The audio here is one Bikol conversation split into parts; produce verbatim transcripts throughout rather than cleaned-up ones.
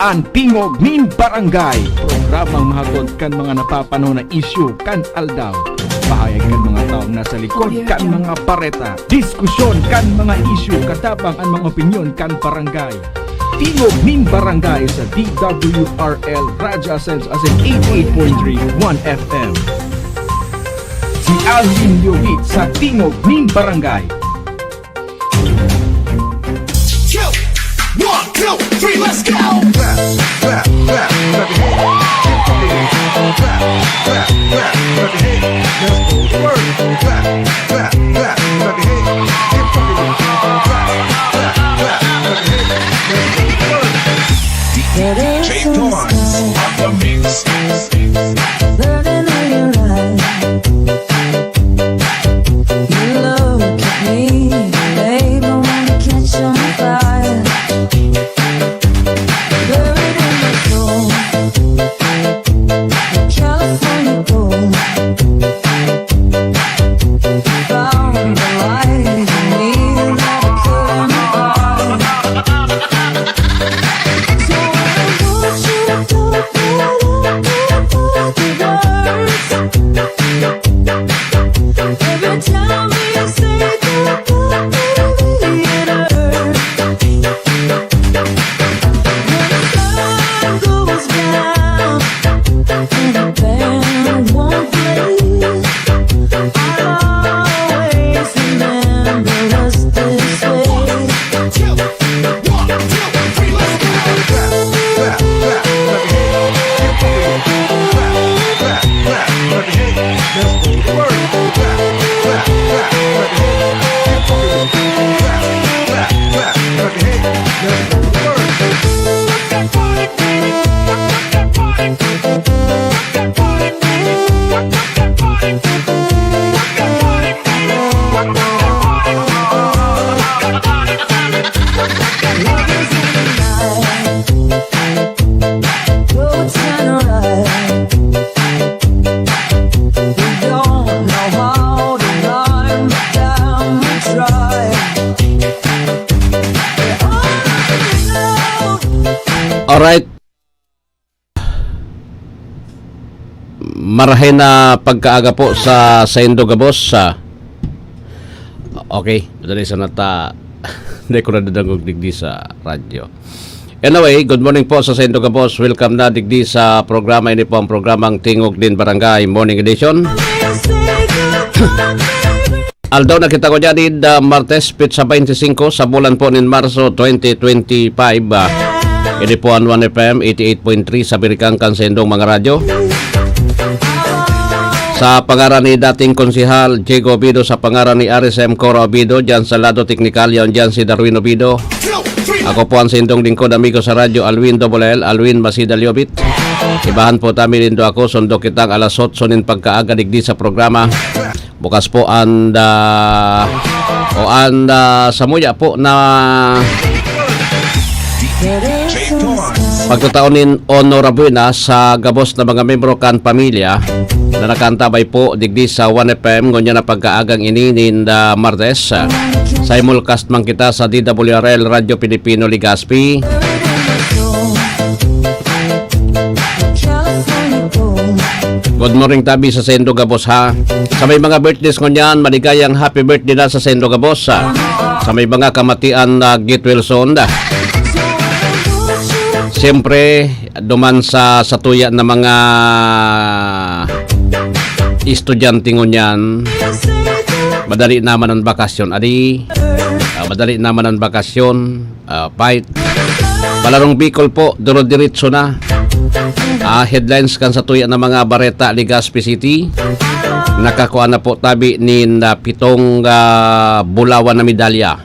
An Tingog nin Barangay, programang mahatod kan mga napapanahon na isyu kan aldaw. Pahayag kan mga taong nasa likod kan mga bareta, diskusyon kan mga isyu, katabang an mga opinyon kan barangay. Tingog nin Barangay sa D W R L Radyo Asenso, asin eighty-eight point three One F M. Si Alvin Yogit sa Tingog nin Barangay. Two, one, two, three, let's go! Clap, clap, clap, clap your hands. Keep rocking. Clap, clap, clap, clap your hands. Let's go to work. Clap, clap, clap, clap your hands. Keep rocking. Clap, clap, clap, clap your hands. Let's go to work. D J Torrance on the mix. Burning in your eyes. You look at me, babe, I wanna catch on fire. Buried in my soul, California gold. Found the light in me, let it burn my heart. So I want you to talk, but I can't find the words. Every time you say goodbye, baby, it hurts. When the sun goes down and the band won't play, I'll always remember us this way. Two, one, two, three, let's go. Clap, clap, clap your hands. Keep rocking. Clap, clap, clap your hands. Let's go to work. Clap, clap, clap, clap your hands. Keep rocking. Clap, clap, clap, clap your hands. Let's go to work. Alright. Marahay na pagkaaga po sa saindo gabos, ah. Okay, madali sa nata-, hindi ko nadadangog digdi sa radyo. Anyway, good morning po sa saindo gabos. Welcome na digdi sa programa. Ini po ang programang Tingog nin Barangay Morning Edition. Aldaw na kita ko dyan, id, ah, Martes, petsa twenty-five sa bulan po nin Marso twenty twenty-five, ah. Ini po ang One F M eighty-eight point three sa Birikang kan saindong mga radyo. Sa pangaran ni dating Konsehal Diego Obido, sa pangaran ni R S M Cora Obido, dyan sa lado teknikal, yan dyan si Darwin Obido. Ako po ang saindong lingkod, amigo sa radyo, Alwin Double L, Alwin Masida Liobit. Ibahan po ta mi nindo ako, sundo kitang alas otso nin pagkaaga digdi sa programa. Bukas po an, ah, o an, ah, samuya po na pagtatao nin Honorabuena sa gabos na mga membro kan pamilya na nakaantabay po digdi sa One F M ngunyan na pagkaagang ini nin, ah, Martes, ah, simulcast man kita sa D W R L Radyo Pilipino Legazpi. Good morning tabi sa saindo gabos, ha. Sa may mga birthdays ngunyan, maligayang happy birthday na sa saindo gabos, ha. Sa may mga kamatian na get well soon, ha. Siyempre, duman sa satuya na mga estudyante ngunyan, madali naman ang bakasyon. Adi, ah, madali naman ang bakasyon. Ah, fight. Balarong Bicol po, duro-diretso na. Ah, headlines kan satuya na mga bareta, Legazpi City. Nakakuha na po tabi nin, ah, pitong, ah, bulawan na medalya.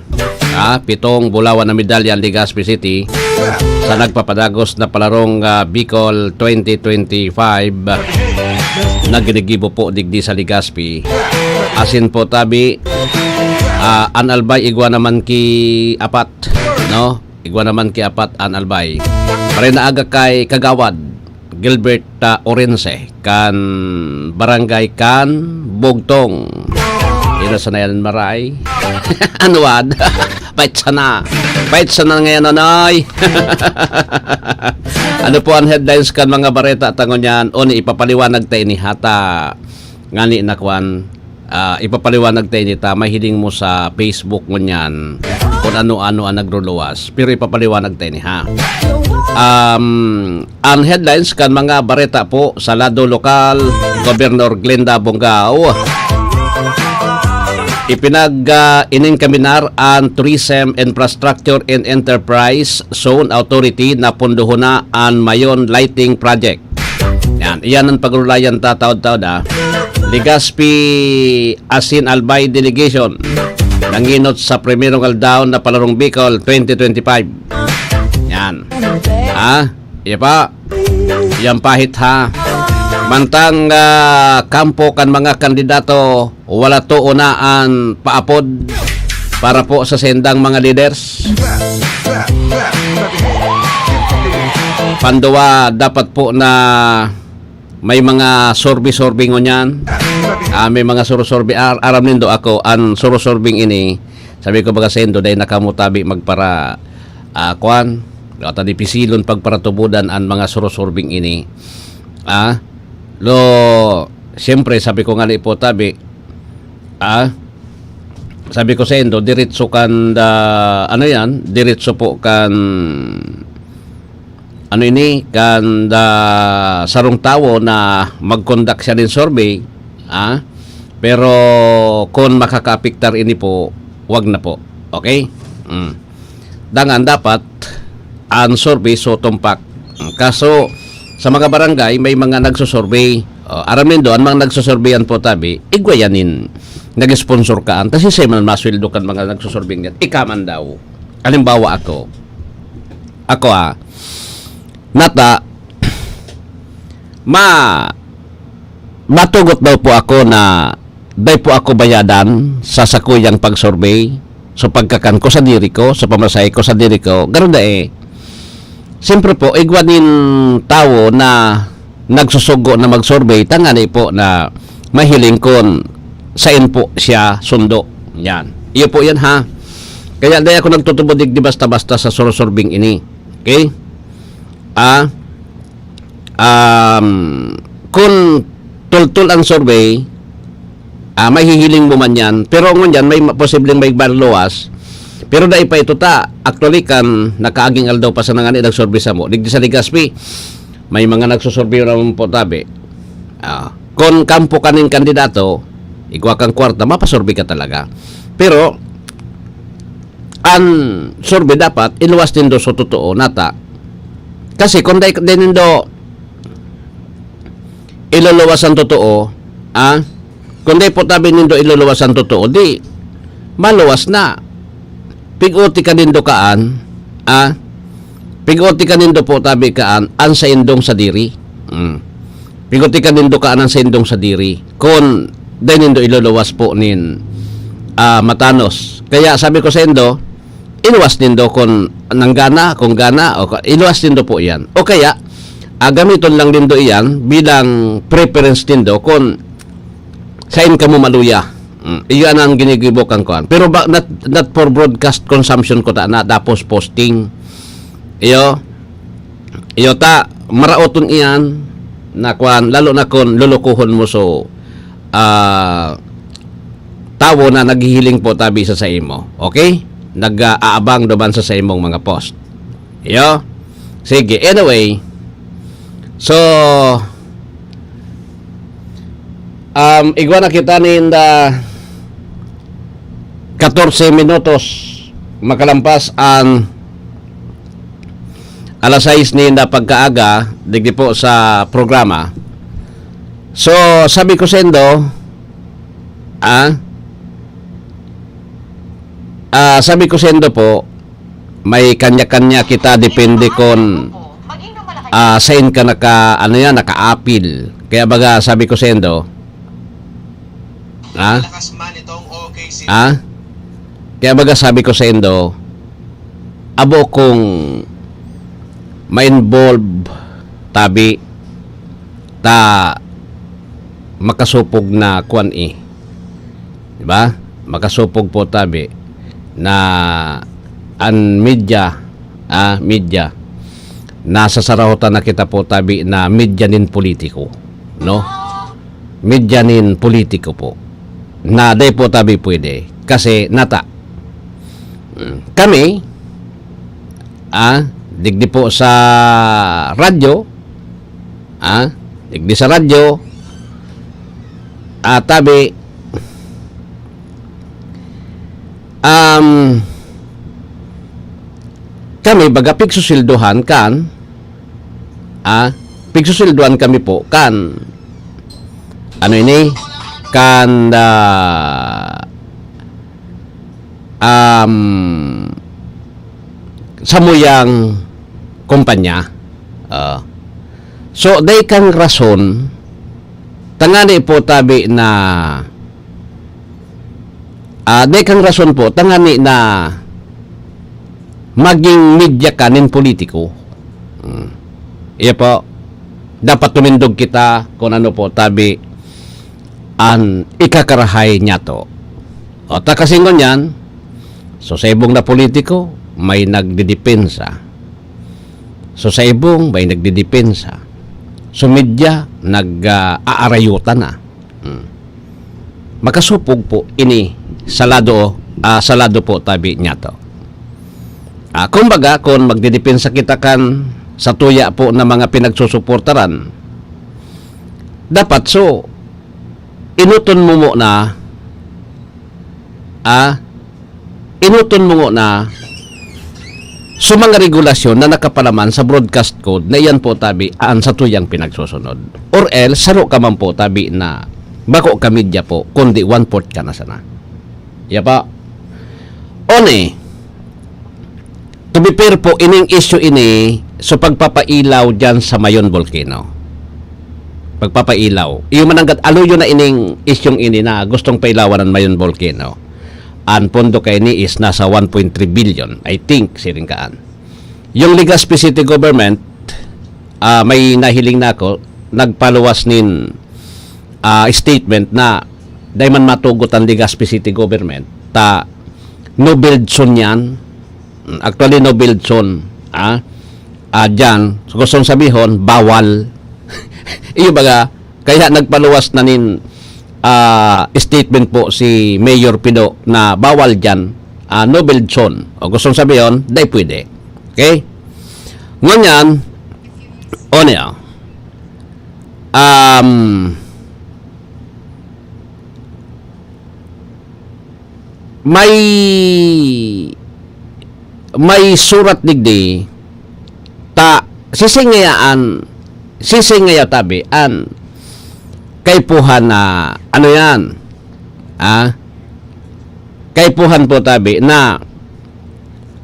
Ah, pitong bulawan na medalya ang Legazpi City sa nagpapadagos na palarong, ah, Bicol twenty twenty-five na ginigibo po digdi sa Legazpi. Asin po tabi, ah, an Albay igwa naman ki apat, no? Igwa naman ki apat an Albay. Maray na aga kay Kagawad Gilbert, ah, Orense, kan Barangay kan Bugtong. Ina sa na yan, maray. Anuwad? Pait sana. Pait sana ngayon, nonoy. Ano po an headlines kan mga bareta ta ngunyan? O ni ipapaliwanag ta ini hata ngani na kwan, ah, ipapaliwanag ta ini ta mahiling mo sa Facebook ngunyan kung ano-ano ang nagruluwas. Pero ipapaliwanag ta ini ha. Um, ang headlines kan mga bareta po sa lado lokal, Gobernador Glenda Bongao, ipinag, ah, iningkaminar an Tourism Infrastructure and Enterprise Zone Authority na pundohon na an Mayon Lighting Project. Yan, iyan ang pagrulayan tataod-taod, ah. Legazpi Asin Albay Delegation nanginot sa primerong aldaw na Palarong Bicol twenty twenty-five. Yan. Ha? Iya pa. Yan pahit ha. Mantang, ah, kampo kan mga kandidato, wala to unaan paapod para po sa sendang mga leaders. Panduwa, dapat po na may mga survey-survey ngunyan. Ah, may mga surusurvey. Ar- aram nindo ako, ang surusurvey ini, sabi ko baga sendo, dahil nakamutabi magpara, ah, kwan, o ta dipisilon pagparatubodan ang mga surusurvey ini. Ah, lo, siyempre, sabi ko nga ni po tabi, ah, sabi ko sendo, diretso kan, da, ano yan, diretso po kan, ano ini, kan da sarong tawo na mag-conduct siya nin survey, ah, pero kung makakaapektar ini po, wag na po. Okay? Mm. Dangan dapat ang survey so tumpak. Kaso, sa mga barangay, may mga nagsusurvey. O, aram nindo, ang mga nagsusurvey yan po, tabi, igwa yan nin nag-sponsor ka. Ang tasisay man masweldo kan mga nagsusurvey yan. Ika man daw. Halimbawa ako. Ako, ah, nata, ma, matugot daw po ako na dai po ako bayadan sa sakuyang pag-survey. So, pagkakan ko sa diri ko, sa pamasahe ko sa diri ko, ganun na eh. Siyempre po, igwa nin tawo na nagsusugo na mag-survey, tangani po na mahiling kon sain po siya sundo. Yan. Iyo po yan, ha. Kaya dai ako nagtutubod digdi basta-basta sa surusurbing ini. Okay? Ah, um, kung tultol ang survey, ah, mahihiling mo man yan. Pero ngunyan, may ma-, posibleng may maluwas. Pero dai pa ito ta. Actually, kan nakaaging aldaw pa sa nangani, nagsurvey samo. Digdi sa Legazpi, may mga nagsusurvey naman po, tabi. Ah, kung kampo kaning kandidato, igwa kang kwarta, mapasurvey ka talaga. Pero, ang survey dapat, iluwas nindo sa totoo, nata. Kasi kung dai, dai nindo iluluwas ang totoo, ah, kung dai po tabi nindo iluluwas ang totoo, di, maluwas na. Pig-oti ka nindo kaan, ah, pig-oti ka nindo po tabi kaan, ang saindong sadiri. Mm. Pig-oti ka nindo kaan ang saindong sadiri. Kung dai nindo iluluwas po nin, ah, matanos. Kaya sabi ko saindo, iluwas nindo kung nanggana, kung gana, o ka-, iluwas nindo po iyan. O kaya, ah, gamiton lang nindo iyan bilang preference nindo kung sain kamo maluya. Mm, iyan ang ginigibo kan kuan. Pero ba, not, not for broadcast consumption ko ta na, tapos posting. Iyo, iyo ta, maraoton iyan na kuan, lalo na kung lulukuhon mo so, ah, tawo na naghihiling po tabi sa saimo. Okay? Nag-aabang duman sa saimong mga post. Iyo? Sige, anyway. So, um, igwa na kita nin, ah, katorse minutos makalampas ang alas sais ninda pagkaaga, digdi po sa programa. So, sabi ko sendo, ah, ah, sabi ko sendo po, may kanya-kanya kita, depende kon, ah, sain ka naka, ano yan, naka-apil. Kaya baga, sabi ko sendo, ah, ah, kaya baga sabi ko sendo, abo kung ma-involve tabi ta makasupog na kwan eh. Di ba? Makasupog po tabi na an media, ah, media, nasasarahotan na kita po tabi na media nin politiko, no? Media nin politiko po. Na dai po tabi pwede. Kasi nata, mm, kami, ah, digdi po sa radyo, ah, digdi sa radyo, ah, tabi, um, kami, baga, pigsusilduhan kan, ah, pigsusilduhan kami po kan, ano ini, kan, ah, um, samuyang kumpanya. Ah. So, dai kang rason, tangani po tabi na, ah, dai kang rason po, tangani na maging media ka nin politiko. Hmm. Iya po, dapat tumindog kita kung ano po tabi an ikakarahay niyato. O, ta kasi ngunyan, so, sa ibong na politiko, may nagdidepensa. So, sa ibong, may nagdidepensa. So, media, nag, ah, aarayutan na. Hmm. Makasupog po ini sa lado, ah, sa lado po tabi niyato. Ah, kumbaga, kung magdidepensa kita kan sa tuya po na mga pinagsusuportaran, dapat so, enoton mo muna, ah, enoton mo muna sa mga regulasyon na nakapalaman sa broadcast code na iyan po tabi an satuyang pinagsusunod. Or else, saro ka man po tabi na bako ka media po, kundi one-fourth ka na sana. Iya pa. One, to be fair po, ining issue ini, so pagpapailaw dyan sa Mayon Volcano. Pagpapailaw. Iyo mananggad, aluyo na ining isyung ini na gustong pailawan an Mayon Volcano. An pondo kaini is nasa one point three billion, I think, siring kaan. Yung Legazpi City Government, ah, may nahiling na ako, nagpaluwas nin, ah, statement na dai man matugot ang Legazpi City Government, ta no build zone yan. Actually, no build zone, ah, ah, dyan. So, gustong sabihon, bawal. Iyo baga, kaya nagpaluwas na nin, ah, statement po si Mayor Pido na bawal dyan, ah, no build zone. O gustong sabihon, dai pwede. Okay? Ngunyan, o niya, um, may, may surat digdi, ta, sisingayaan, sisingaya tabi, an kaipuhan na, ano yan? Ah? Kaipuhan po tabi na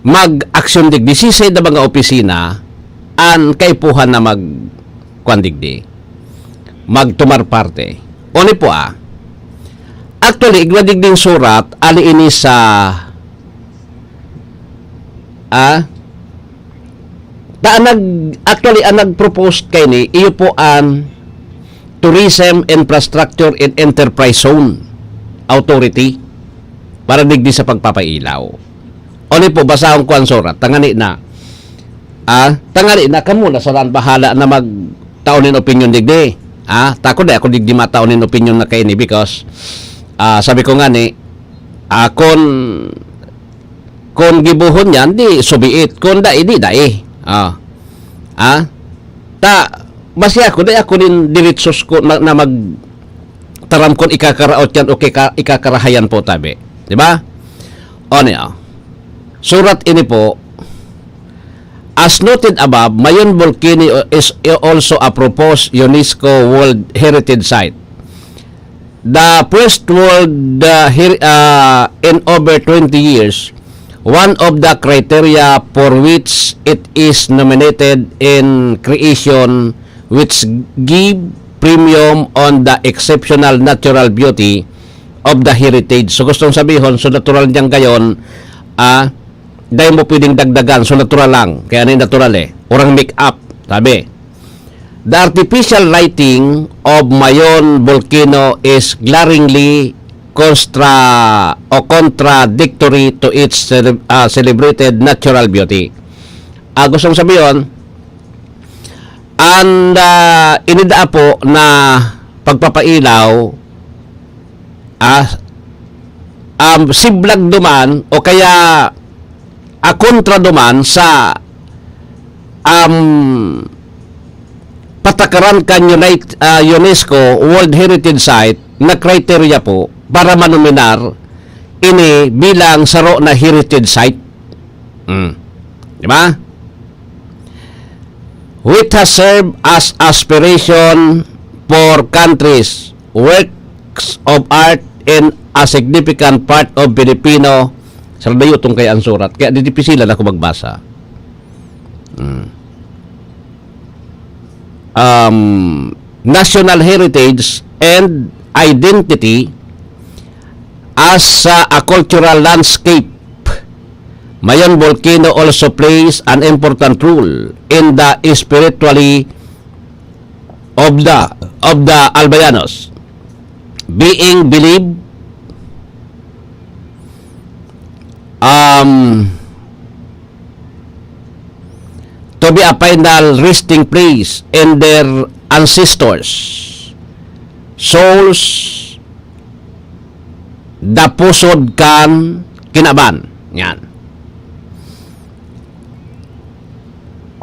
mag-aksyon digdi, sisay na mga opisina, an kaipuhan na mag, kwan digdi, magtumar parte. Oni po, ah. Actually, igwa digding surat, ali ini sa, ah, ta, nag, actually, ang nag-propose kaini, iyo po an Tourism Infrastructure and Enterprise Zone Authority para digdi sa pagpapailaw. Oni po, basahon ko ang surat. Tangani na. Ah, tangani na, kamo na sana an bahala na magtao nin opinyon digdi. Ah, ta ako, di ako digdi matao nin opinyon na kaini because, ah, sabi ko nga ni, ah, kun, kun gibohon yan, di subiit. Kun dai, di dai. Ah. Ah? Ta, basi ako, dai ako nin diretsos ko na, na magtaram kun ikakaraot yan o kika-, ikakarahayan po tabi. Di ba? O niya. Surat ini po, as noted above, Mayon Volcano is also a proposed UNESCO World Heritage Site. The first world, uh, her-, uh, in over twenty years, one of the criteria for which it is nominated in creation, which give premium on the exceptional natural beauty of the heritage. So, gustong sabihon, so natural niyang gayon, ah, dai mo pwedeng dagdagan, so natural lang. Kaya ano yung natural eh? Orang make up, sabi. The artificial lighting of Mayon volcano is glaringly constra-, o contradictory to its cele-, ah, celebrated natural beauty. Ah, gustong sabihin, And, ah, ini daa po na pagpapailaw, ah, um, siblag duman o kaya, ah, kontra duman sa, um, patakaran kan Unite-, ah, UNESCO World Heritage Site na criteria po para manominar ini bilang saro na heritage site. Mm. Di ba? Which has served as aspiration for countries, works of art, and a significant part of Filipino. Sardayo tong kay ang surat. Kaya didipisilan ako magbasa. Mm. Um, national heritage and identity as, uh, a cultural landscape. Mayon Volcano also plays an important role in the spiritually of the, of the Albayanos, being believed, um, to be a final resting place in their ancestors' souls, the pusod kan kinaban. Yan.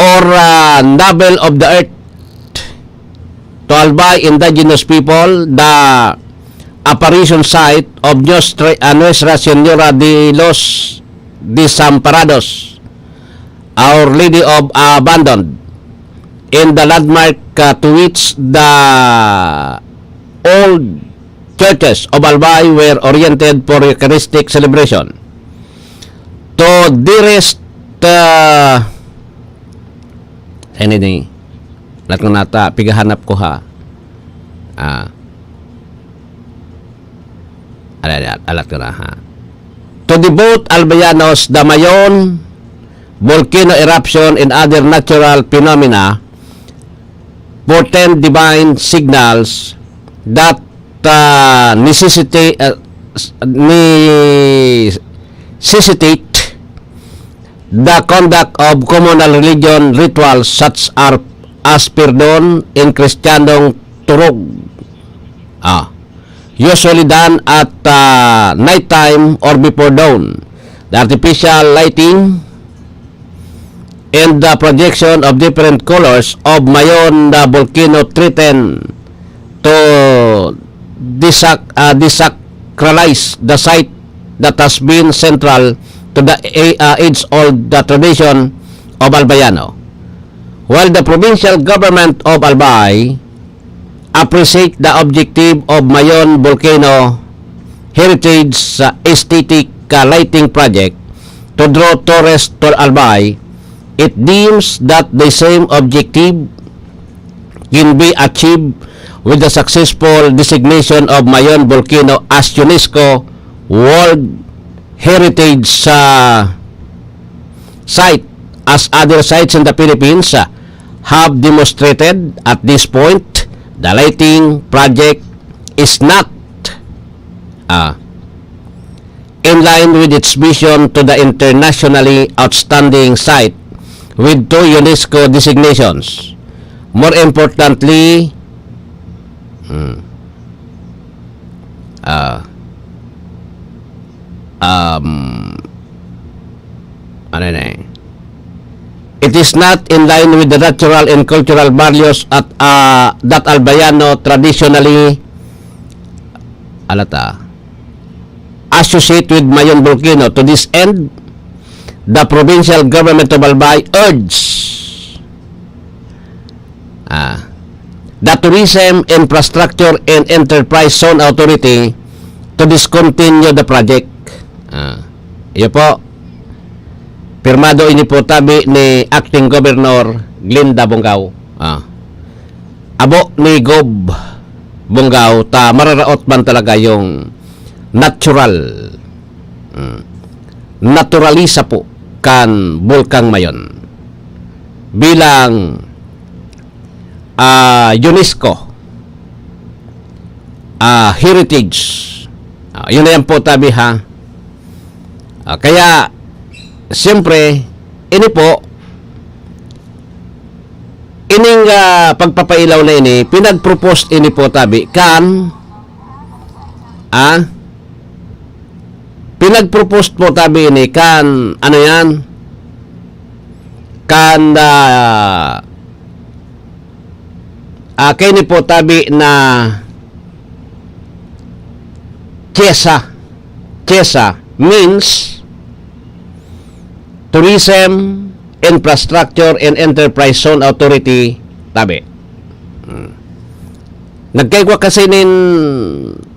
Or, ah, navel of the earth. To Albay indigenous people, the apparition site of Nuestra, ah, Nuestra Señora de los Desamparados, Our Lady of Abandon, in the landmark, ah, to which the old churches of Albay were oriented for Eucharistic celebration. To dearest, ah, ano ni? Alat ko nata, pigahanap ko ha. Ah. Alat, alat ko na ha. To devote Albayanos, the Mayon volcano eruption and other natural phenomena portend divine signals that, ah, necessity, ah, s-, necessitate the conduct of communal religion rituals such are, as perdon in Kristiyanong turog. Ah, usually done at, ah, nighttime or before dawn. The artificial lighting and the projection of different colors of Mayon, the volcano, threaten to desac-, ah, desacralize the site that has been central to the a-, ah, age-old, the tradition of Albayano. While the provincial government of Albay appreciate the objective of Mayon Volcano Heritage, ah, Aesthetic, ah, Lighting Project to draw tourists to Albay, it deems that the same objective can be achieved with the successful designation of Mayon Volcano as UNESCO World Heritage, ah, Site, as other sites in the Philippines, ah, have demonstrated. At this point, the lighting project is not, ah, in line with its vision to the internationally outstanding site with two UNESCO designations. More importantly, hmm, ah, um, ano na eh? It is not in line with the natural and cultural values at, ah, that Albayano traditionally, alata, associate with Mayon Volcano. To this end, the provincial government of Albay urge, ah, the Tourism, Infrastructure and Enterprise Zone Authority to discontinue the project. Ah, iyo po. Pirmado ini po tabi ni Acting Governor Glinda Bongao. Ah. Abo ni Gob Bongao ta mararaot man talaga yung natural, mm, naturalisa po kan Bulkang Mayon bilang, ah, UNESCO, ah, heritage. Ah, yun na yan po, tabi, ha. Ah, kaya, siyempre, ini po, Ining, ah, pagpapailaw na ini, pinag-propose ini po tabi kan, ah, pinag-propose po tabi ini kan, ano yan? Kan, ah, ah, kaini po tabi na TIEZA. TIEZA means Tourism, Infrastructure, and Enterprise Zone Authority, tabi. Hmm. Nagkaigwa kasi nin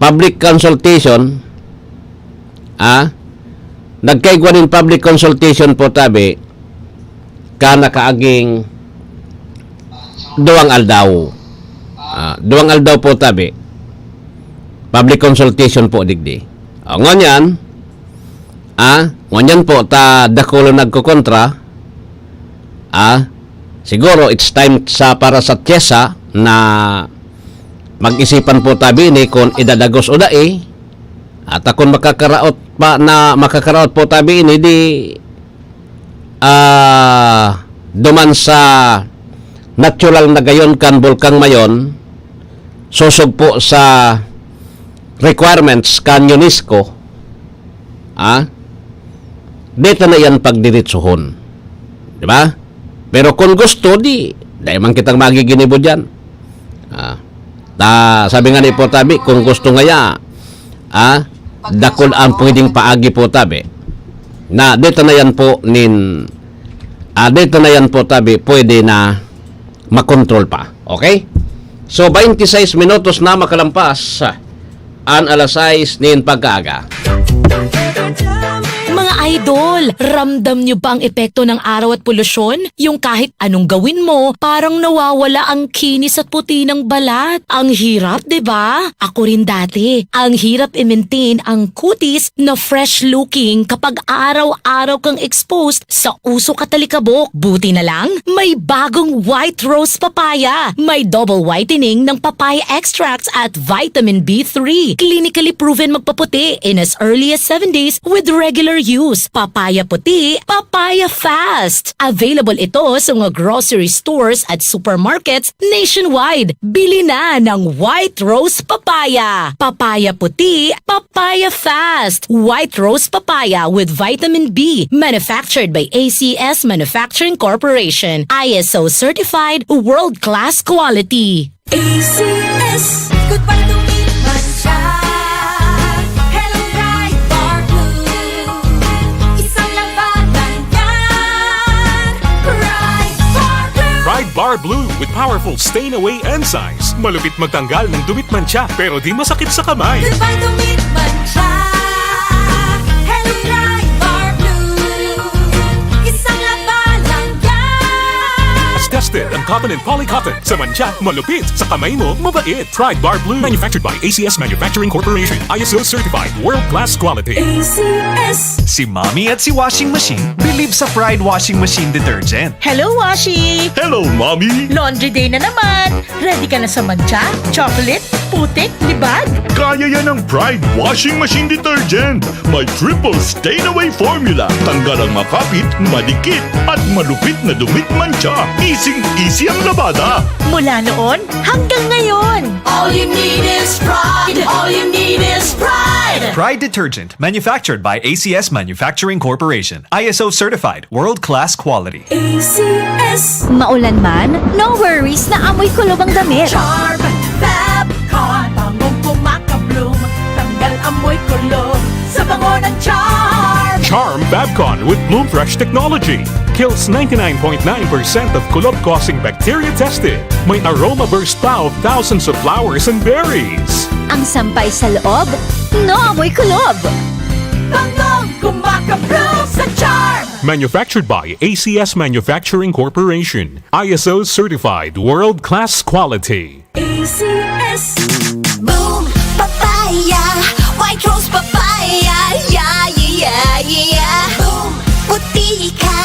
public consultation, ah? Nagkaigwa nin public consultation po, tabi, ka nakaaging duwang aldaw. Ah, duwang aldaw po, tabi. Public consultation po, digdi. O, ngunyan, ah, ngunyan po, ta dakulo nagkokontra, ah, siguro it's time sa, para sa TIEZA na mag-isipan po tabi ini kung idadagos o dai, at kung makakaraot pa na, makakaraot po tabi ini, di, ah, duman sa natural na gayon kan Bulkang Mayon, sosog po sa requirements kan UNESCO, ah, dito na yan pagdiritsuhon. Di ba? Pero kung gusto, di, dai man kitang magiginibo dyan. Ah, ta, sabi nga ni Ipo Tabi, kung gusto ngaya, ah, dakul ang pwedeng paagi po tabi. Na dito na yan po nin, ah, dito na yan po tabi, pwede na makontrol pa. Okay? So, twenty-six minutos na makalampas an alas sais nin pagkaaga. Mga idol, ramdam nyo ba ang epekto ng araw at polusyon? Yung kahit anong gawin mo, parang nawawala ang kinis at puti ng balat. Ang hirap, di ba? Ako rin dati. Ang hirap i-maintain ang kutis na fresh-looking kapag araw-araw kang exposed sa usok at alikabok. Buti na lang, may bagong White Rose Papaya. May double whitening ng papaya extracts at vitamin B three. Clinically proven magpaputi in as early as seven days with regular use. Papaya puti, papaya fast. Available ito sa mga grocery stores at supermarkets nationwide. Bili na ng White Rose Papaya. Papaya puti, papaya fast. White Rose Papaya with vitamin B. Manufactured by A C S Manufacturing Corporation. I S O certified, world-class quality. A C S. Goodbye to meat mancha. Hello, Pride Bar Blue. Isang labanan yan. Pride Bar Blue. Pride Bar Blue with powerful stain away enzymes. Malupit magtanggal ng dumi at mancha, pero di masakit sa kamay. Goodbye to meat mancha. Hello, Pride Bar Blue. Isang labanan yan. Tested ang cotton and poly cotton. Sa mancha, malupit. Sa kamay mo, mabait. Pride Bar Blue. Manufactured by A C S Manufacturing Corporation. I S O certified. World class quality. A C S. Si Mommy at si Washing Machine believe sa Pride Washing Machine Detergent. Hello, Washi! Hello, Mommy! Laundry day na naman! Ready ka na sa mancha, chocolate, putik, libag? Kaya yan ng Pride Washing Machine Detergent. May triple stain away formula. Tanggal ang makapit, madikit, at malupit na dumi at mancha. Easing-easy ang labada. Mula noon hanggang ngayon. All you need is Pride. All you need is Pride. Pride detergent, manufactured by A C S Manufacturing Corporation. I S O certified, world-class quality. A C S. Maulan man, no worries na amoy kulob ang damit. Charm Fab Con, bangong kumaka-bloom, tanggal amoy kulob sa bango ng Charm. Charm Fab Con with Bloom Fresh technology kills ninety-nine point nine percent of kulob-causing bacteria tested. May aroma burst pa of thousands of flowers and berries. Ang sampay sa loob, no amoy kulob. Bangong kumaka-bloom sa Charm. Manufactured by A C S Manufacturing Corporation. I S O certified, world-class quality. A C S. Boom Papaya, White Rose Papaya, yeah, yeah, yeah, yeah. Boom, puti ka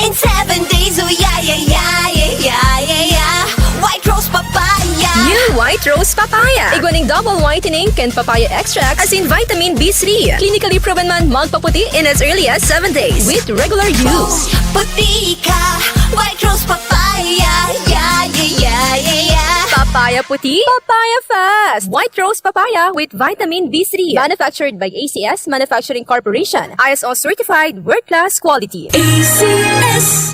in seven days, oh yeah, yeah, yeah, yeah, yeah, yeah, yeah. White Rose Papaya. New White Rose Papaya. Igwa ning double whitening kan papaya extract asin vitamin B three. Clinically proven man magpaputi in as early as seven days with regular use. Boom, puti ka, White Rose Papaya, yeah, yeah, yeah, yeah, yeah. Papaya puti, papaya fast. White Rose Papaya with vitamin B three. Manufactured by A C S Manufacturing Corporation. I S O certified, world-class quality. A C S.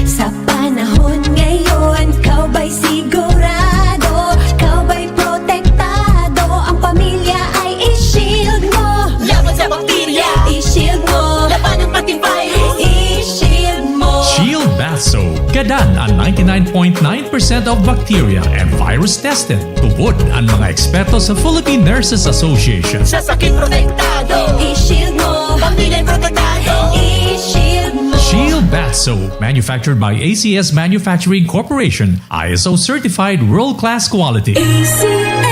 Sa panahon ngayon, ikaw ba'y sigurado? Ikaw ba'y protektado? Ang pamilya ay i-shield mo. Laban sa bakterya, i-shield mo. Laban ng pati virus, i-shield mo. Shield Bath Soap. Gadan ang ninety-nine point nine percent of bacteria and virus tested. Tubod ang mga eksperto sa Philippine Nurses Association. Sa sakit protektado, i-shield mo. Pamilya protektado, i-shield mo. Shield Bath Soap, manufactured by A C S Manufacturing Corporation, I S O certified world-class quality. A C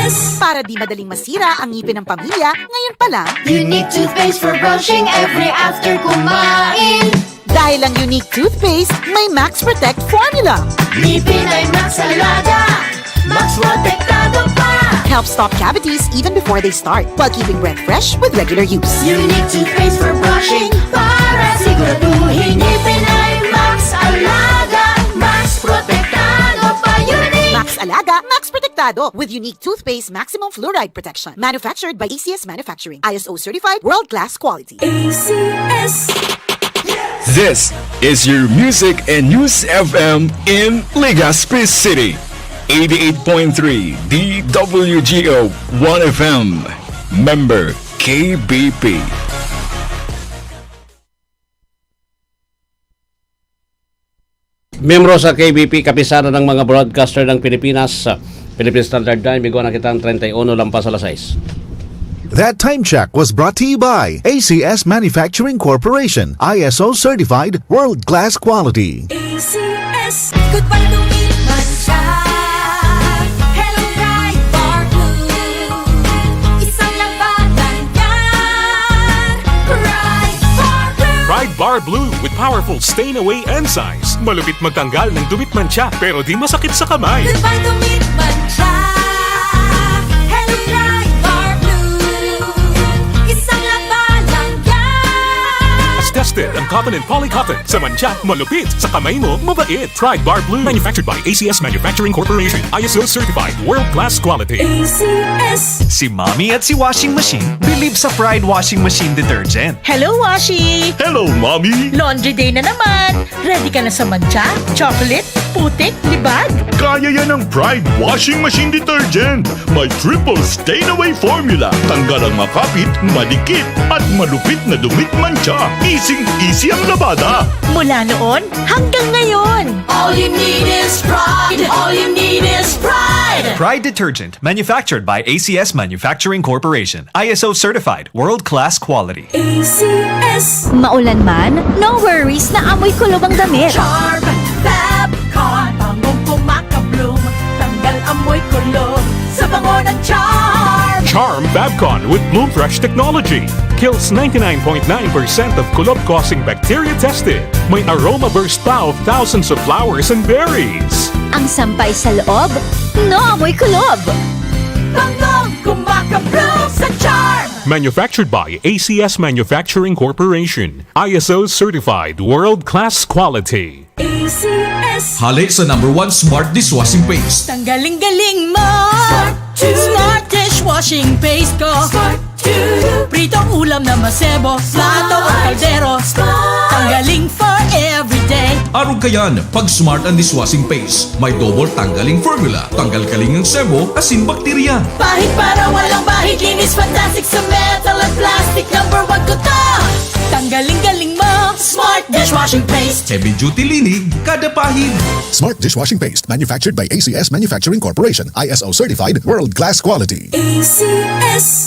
S. Para di madaling masira ang ngipin ng pamilya, ngayon pa lang. Unique toothpaste for brushing every after kumain. Dahil ang Unique Toothpaste may Max Protect Formula. Ngipin ay Max Alaga, Max Protektado pa. Help stop cavities even before they start, while keeping breath fresh with regular use. Unique toothpaste for brushing para siguraduhin ngipin ay Max Alaga, Max Protektado pa. Unique. Max Alaga, Max Protektado with Unique Toothpaste Maximum Fluoride Protection. Manufactured by A C S Manufacturing. I S O certified, world-class quality. A C S. This is your music and news F M in Legazpi City. Eighty-eight point three D W G O One F M. Member K B P. Miyembro sa K B P, Kapisanan ng mga Broadcaster ng Pilipinas, Philippine Standard Time, igwa na kitang treinta y uno lampas alas sais. That time check was brought to you by A C S Manufacturing Corporation, I S O certified, world-class quality. A C S. Goodbye to me, mancha. Hello, Pride Bar Blue. Isang labanan yan. Pride Bar Blue. Pride Bar Blue with powerful stain away enzymes. Malupit magtanggal ng dumi at mancha, pero di masakit sa kamay. Goodbye to me, mancha. Hello, Pride Bar Blue. Isang labanan yan. Tested ang cotton and poly cotton. Sa mancha, malupit. Sa kamay mo, mabait. Pride Bar Blue. Manufactured by A C S Manufacturing Corporation. I S O certified. World class quality. A C S. Si Mommy at si Washing Machine believe sa Pride Washing Machine Detergent. Hello, Washi! Hello, Mommy! Laundry day na naman! Ready ka na sa mancha, chocolate, putik, libag? Kaya yan ng Pride Washing Machine Detergent. May triple stain away formula. Tanggal ang makapit, madikit, at malupit na dumi at mancha. Easing-easy ang labada. Mula noon hanggang ngayon. All you need is Pride. All you need is Pride. Pride Detergent, manufactured by A C S Manufacturing Corporation. I S O certified, world-class quality. A C S. Maulan man, no worries na amoy kulob ang damit. Charm Fab Con, bangong kumakabloom, tanggal amoy kulob sa bango ng Charm. Charm Fab Con with Bloom Fresh technology kills ninety-nine point nine percent of kulob-causing bacteria tested. May aroma burst pa of thousands of flowers and berries. Ang sampay sa loob, no amoy kulob. Bangong kumakabloom sa Charm. Manufactured by A C S Manufacturing Corporation. I S O certified, world-class quality. A C S. Hale sa number one smart dishwashing paste. Tanggaling galing mo. Smart to. Smart dishwashing paste ko. Smart to. Pritong ulam na masebo. Plato o kaldero. Smart. Tanggaling for everyday. Arog kayan, pag Smart ang dishwashing paste. May double tanggaling formula. Tanggal galing ang sebo, asin bakterya. Pahid para walang bahid, linis fantastic sa metal at plastic. Number one ko to. Tanggaling galing mo, Smart Dishwashing Paste. Heavy duty linig, kada pahid. Smart Dishwashing Paste, manufactured by A C S Manufacturing Corporation, I S O certified, world class quality. A C S.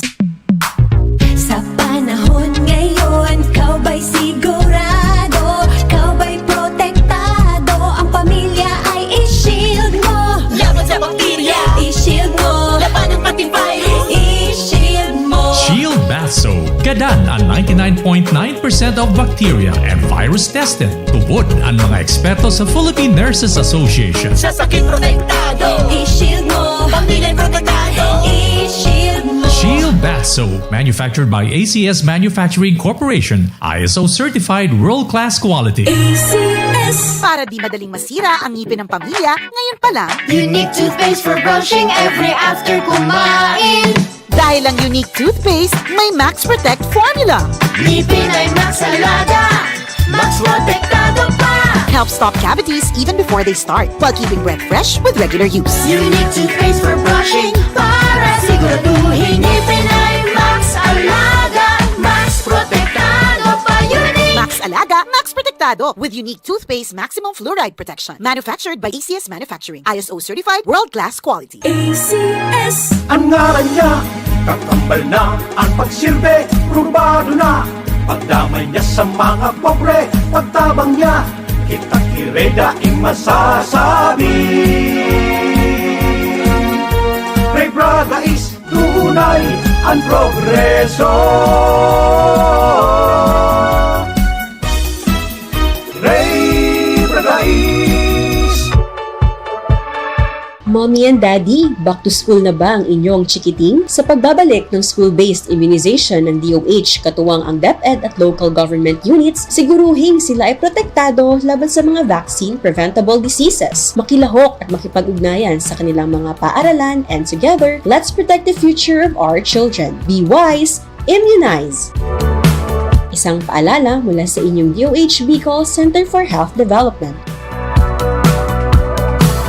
Sa panahon ngayon, ikaw ba'y sigurado? Ikaw ba'y protektado? Ang pamilya ay i-shield mo. Laban sa bakterya, i-shield mo. Labanan pati virus, i-shield mo. Shield Bath Soap. Gadan ang ninety-nine point nine percent of bacteria and virus tested. Tubod ang mga eksperto sa Philippine Nurses Association. Sa sakit protektado, i-shield mo. Pamilya protektado, i-shield mo. Shield Bath Soap manufactured by A C S Manufacturing Corporation, I S O certified world-class quality. A C S. Para di madaling masira ang ngipin ng pamilya, ngayon pa lang. Unique toothpaste for brushing every after kumain. Dahil ang Unique Toothpaste may Max Protect Formula. Ngipin ay Max Alaga. Max Protektado pa. Helps stop cavities even before they start, while keeping breath fresh with regular use. Unique toothpaste for brushing para siguraduhin ngipin ay Max Alaga. Max Protektado pa. Unique. Max Alaga, Max Protektado with Unique Toothpaste Maximum Fluoride Protection. Manufactured by A C S Manufacturing. I S O certified, world-class quality. A C S. Ang ngaran niya, kakambal na ang pagsirbe, probado na. Pagdamay niya sa mga pobre, pagtabang niya, kita kireda in masasabi. Ray Braga is tunay ang progreso. Ray Braga is Mommy and Daddy, back to school na ba ang inyong chikiting? Sa pagbabalik ng school-based immunization ng D O H, katuwang ang DepEd at local government units, siguruhing sila ay protektado laban sa mga vaccine-preventable diseases. Makilahok at makipag-ugnayan sa kanilang mga paaralan, and together, let's protect the future of our children. Be wise, immunize! Isang paalala mula sa inyong D O H Bicol Center for Health Development.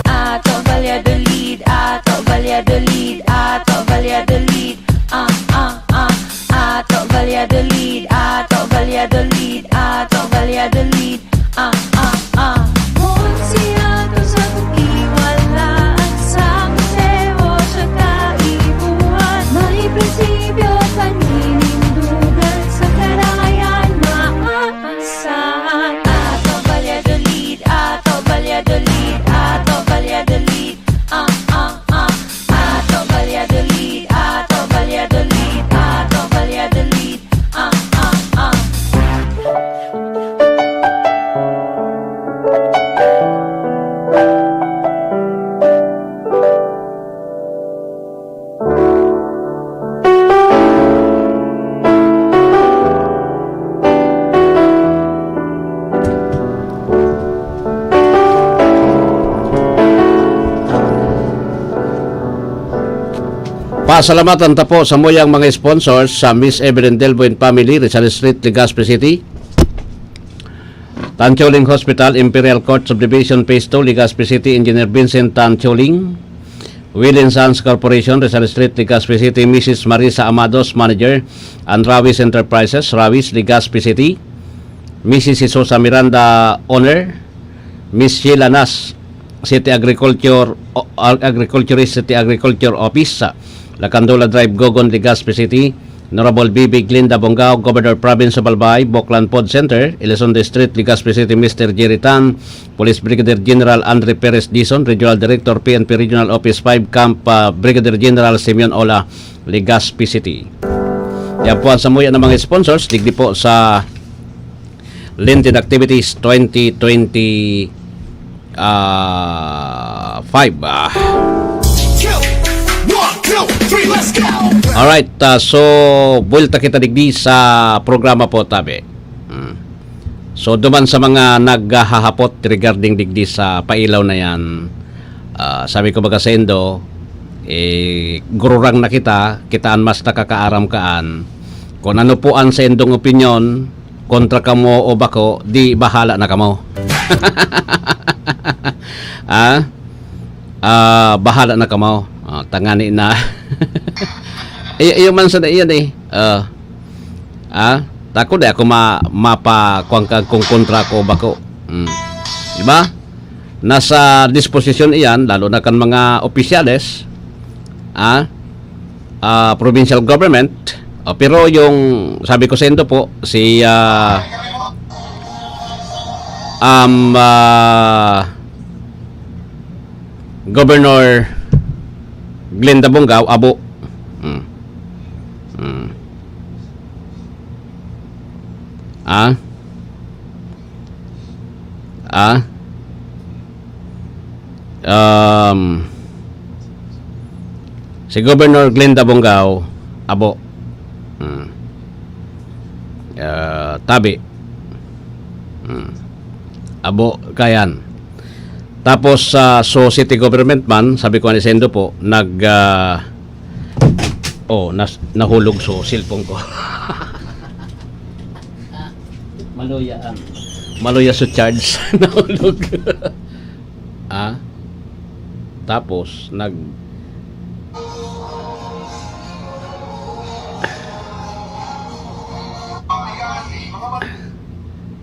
Ato Valladolid, Ato Valladolid, Ato Valladolid, ah, ah, ah. Ato Valladolid, Ato Valladolid, Ato Valladolid, ah, ah, ah. Kun si Ato sa pagkiwalaan sa museo siya kaipuhan, may prinsipyo, paninindugan sa karayan, maaasahan. Ato Valladolid, Ato Valladolid, Ato Valladolid, ah, ah, ah. Ato Valladolid, Ato Valladolid, Ato Valladolid, ah, ah, ah. Pasalamatan ta po samuyang mga sponsors sa Miss Evelyn Delbo and Family, Rizal Street, Legazpi City. Tan Choling Hospital, Imperial Court Subdivision, Phase two, Legazpi City, Engineer Vincent Tan Choling. Will and Sons Corporation, Rizal Street, Legazpi City, Missus Marisa Amados, Manager, and Rawis Enterprises, Rawis, Legazpi City. Missus Jesusa Miranda, Owner. Miss Sheila Nas, City Agriculture, o, Ag-, Agriculturist, City Agriculture Office, Lacandola Drive, Gogon, Legazpi City. Honorable B B Glinda Bongao, Governor, Province of Albay, Boklan Food Center, Elizondo Street, Legazpi City, Mister Jerry Tan, Police Brigadier General Andre Perez Dizon, Regional Director, P N P Regional Office five, Camp, ah, Brigadier General Simeon Ola, Legazpi City. Yan po ang samuya ng mga sponsors, digdi po sa Lenten Activities twenty twenty, ah, five. Ah. Two, one, two, three, let's go! Alright, ah, so buwelta kita digdi sa programa po, tabi. Hmm. So duman sa mga naghahapot regarding digdi sa pailaw na yan, ah, sabi ko baga sa indo, eh, gururang na kita, kita an mas nakakaaram kaan. Kung ano po an sa indong opinyon, kontra kamo o bako, di bahala na kamo. Ah? Ah, bahala na kamo. Ah, tangani na. Ay, iyo man sa iyan eh. Ah. Ah, tako di ako ma mapakuan ka kung kontra ko o bako. Mm. Di ba? Nasa disposisyon iyan, lalo na kan mga opisyales, ah, ah, provincial government. Ah, pero yung, sabi ko sa indo po, si, ah, um, ah, Governor Glenda Bongao, abo. Mm. Mm. Ah? Ah? Um, si Governor Glenda Bongao, abo. Hmm. Ah, tabi. Hmm. Abo, kayan. Tapos, ah, so, city government man, sabi ko ni Sendo po, nag, ah, oh, nas-, nahulog so cellphone ko. Maluya, ah. Maluya so charge. Nahulog. Ah? Tapos, nag-,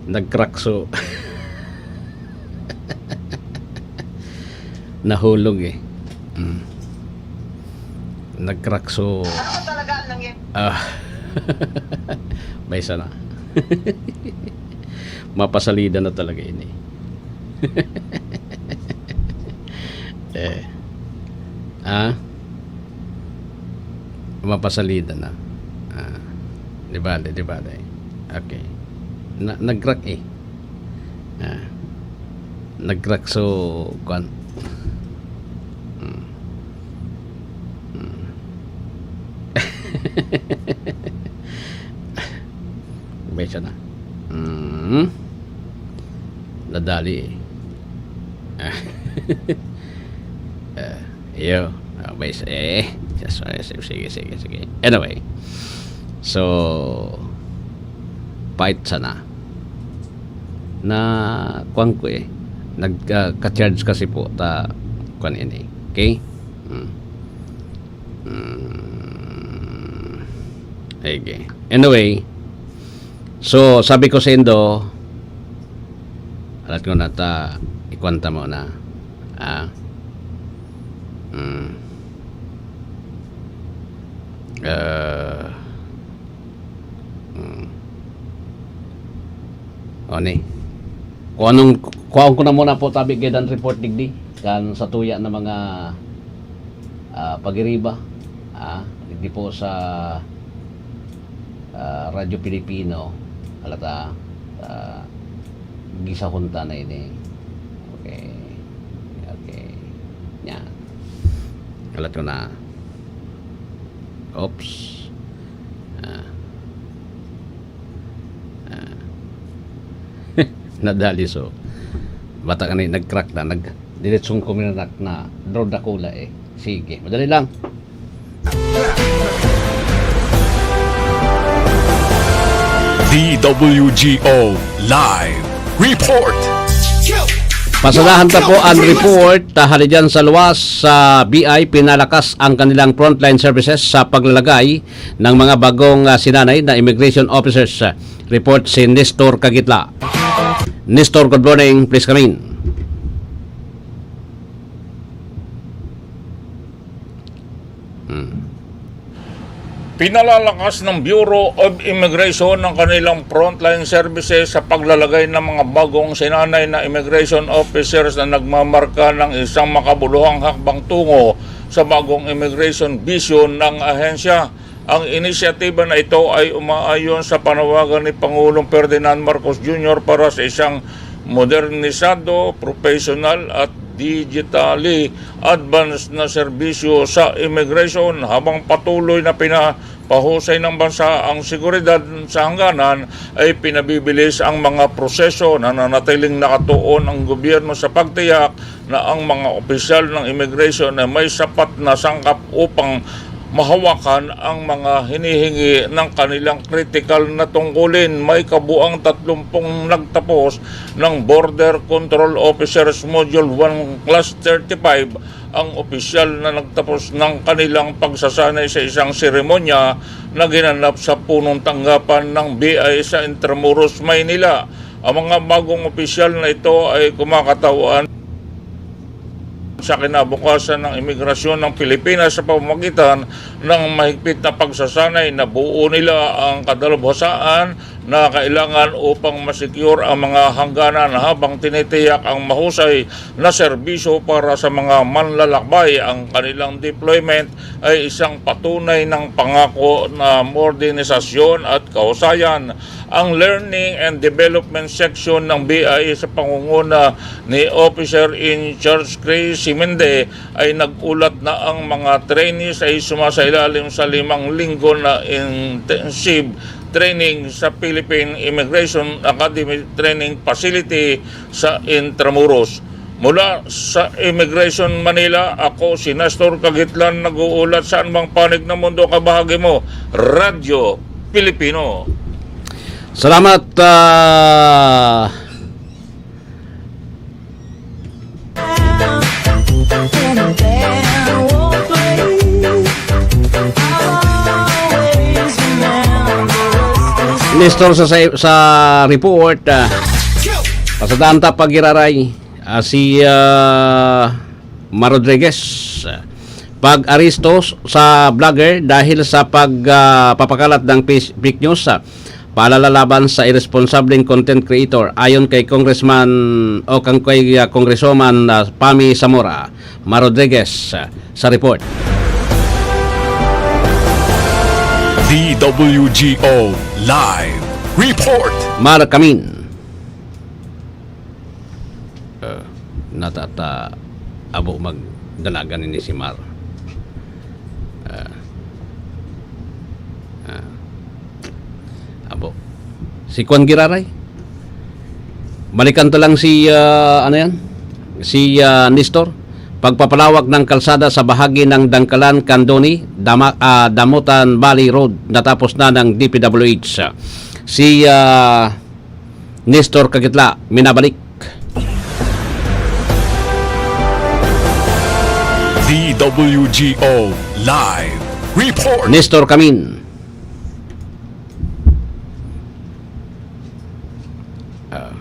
nag-crack so, nahulog eh. Mm. Nag-crack so, ah, may sana. Mapasalida na talaga ini. Eh. Ah? Mapasalida na. Ah. Di bale, di bale. Okay. Na, nag-crack eh. Ah. Nag-crack so, kwan. Hmm. Hmm. May siya na. Hmm. Nadali eh. Ah. Eh, iyo. Ah, may isa, eh. Just, ah, sige, sige, sige, sige. Anyway. So, fight sana. Na, kwan ko eh. Nag, ah, ka-charge kasi po ta, kwan ini. Okay? Hmm. Hmm. Okay. Anyway, so, sabi ko sa Indo, alat ko na ta, ikwanta mo na. Ah. Hmm. Ah. Hmm. O, ni. Kung anong, kuhaon ko na muna po, tabi, gadan report digdi. Kan sa tuya na mga, ah, pagiriba. Ah, digdi po sa, ah, Radyo Pilipino. Alata, ah, gisahon ta na ini. Okay. Okay. Yan. Alat ko na. Oops. Ah. Ah. Nadali so. Bata ka na, nag-crack na, nag-, diretsong kuminanak na, draw dakula eh. Sige, madali lang. D W G O Live Report. Pasadahan ta po ang report, ah, hali dyan sa luwas sa B I, pinalakas ang kanilang frontline services sa paglalagay ng mga bagong, ah, sinanay na immigration officers. Report si Nestor Kagitla. Nestor, good morning. Please come in. Hmm. Pinalalakas ng Bureau of Immigration ang kanilang frontline services sa paglalagay ng mga bagong sinanay na immigration officers na nagmamarka ng isang makabuluhang hakbang tungo sa bagong immigration vision ng ahensya. Ang inisyatiba na ito ay umaayon sa panawagan ni Pangulong Ferdinand Marcos Junior para sa isang modernisado, professional at digitally advanced na serbisyo sa immigration. Habang patuloy na pinapahusay ng bansa ang seguridad sa hangganan, ay pinabibilis ang mga proseso. Nananatiling nakatuon ang gobyerno sa pagtiyak na ang mga opisyal ng immigration ay may sapat na sangkap upang mahawakan ang mga hinihingi ng kanilang kritikal na tungkulin. May kabuang tatlumpung nagtapos ng Border Control Officers Module one Class thirty-five ang opisyal na nagtapos ng kanilang pagsasanay sa isang seremonya na ginanap sa punong tanggapan ng B I sa Intramuros, Maynila. Ang mga bagong opisyal na ito ay kumakatauhan sa kinabukasan ng imigrasyon ng Pilipinas sa pamamagitan ng mahigpit na pagsasanay. Nabuo nila ang kadalubhasaan na kailangan upang ma-secure ang mga hangganan habang tinitiyak ang mahusay na serbisyo para sa mga manlalakbay. Ang kanilang deployment ay isang patunay ng pangako na modernisasyon at kahusayan. Ang Learning and Development Section ng B I A sa pangunguna ni Officer in Charge Chris Simende ay nag-ulat na ang mga trainees ay sumasailalim sa limang linggo na intensive training sa Philippine Immigration Academy Training Facility sa Intramuros. Mula sa Immigration Manila, ako si Nestor Kagitlan, nag-uulat sa anumang panig ng mundo. Kabahagi mo, Radyo Pilipino. Salamat, ah, Nestor, sa, sa, sa report, ah, pasadaan ta pag-iraray, ah, si, ah, Mar Rodriguez. Pag-aresto sa vlogger dahil sa pag, ah, papakalat ng fis-, fake news, ah, paalala laban sa irresponsableng content creator, ayon kay Congressman o kang kay, ah, Congresswoman, ah, Pami Zamora. Mar Rodriguez, ah, sa report. D W G O Live Report. Mar Camin. Ah, natata abo magdalagan ini si Mar. Ah. Ah. Abo. Si Kwan giraray. Balikan ta lang si, ah, ano yan? Si, ah, Nestor. Pagpapalawak ng kalsada sa bahagi ng Dangkalan, Candoni, Dama-, ah, Damutan Valley Road natapos na ng D P W H. Si, ah, Nestor Kagitla, minabalik. D W G O Live Report. Nestor Camin. Ah.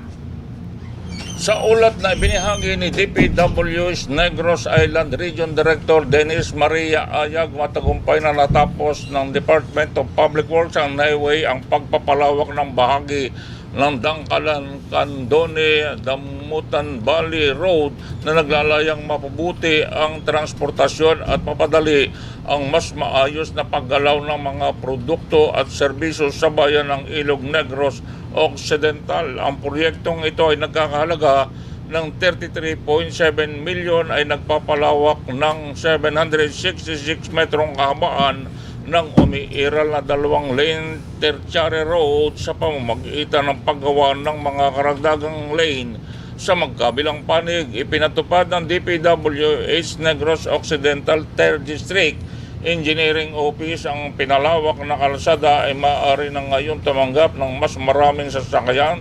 Sa ulat na ibinahagi ni D P W H Negros Island Region Director Dennis Maria Ayag, matagumpay na natapos ng Department of Public Works ang highway, ang pagpapalawak ng bahagi ng Dangkalan, Candoni, Damutan Valley Road na naglalayang mapabuti ang transportasyon at mapadali ang mas maayos na paggalaw ng mga produkto at serbisyo sa bayan ng Ilog Negros Occidental. Ang proyektong ito ay nagkakahalaga ng thirty-three point seven milyon, ay nagpapalawak ng seven hundred sixty-six metrong kahabaan ng umiiral na dalawang lane tertiary road sa pamamagitan ng paggawa ng mga karagdagang lane. Sa magkabilang panig, ipinatupad ng D P W H Negros Occidental Third District Engineering Office ang pinalawak na kalsada ay maaari na ngayon tumanggap ng mas maraming sasakyan,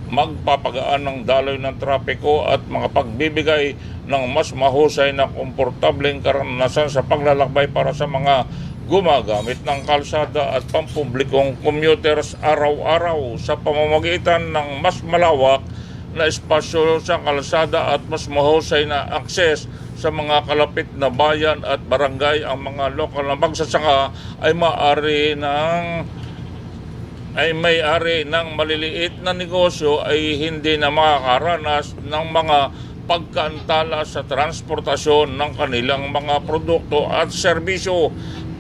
magpapagaan ng daloy ng trapiko at makapagbibigay ng mas mahusay na komportableng karanasan sa paglalakbay para sa mga gumagamit ng kalsada at pampublikong commuters araw-araw. Sa pamamagitan ng mas malawak na espasyo sa kalsada at mas mahusay na akses sa mga kalapit na bayan at barangay, ang mga lokal na magsasaka ay maaari ng ay may-ari ng maliliit na negosyo ay hindi na makakaranas ng mga pagkaantala sa transportasyon ng kanilang mga produkto at serbisyo.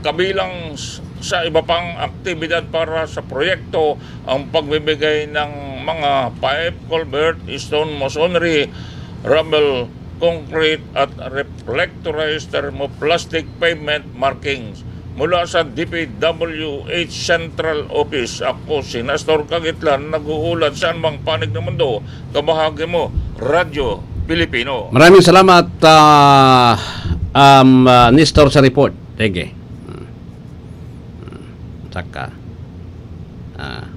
Kabilang s- sa iba pang aktibidad para sa proyekto, ang pagbibigay ng mga pipe, culvert, stone masonry, rubble, concrete at reflectorized thermoplastic pavement markings. Mula sa D P W H Central Office, ako si Nestor Kagitlan, nag-uulat sa anumang panig ng mundo. Kabahagi mo, Radyo Pilipino. Maraming salamat, ah, um, ah, Nestor, sa report. Thank you. Hmm. Hmm. Saka, ah,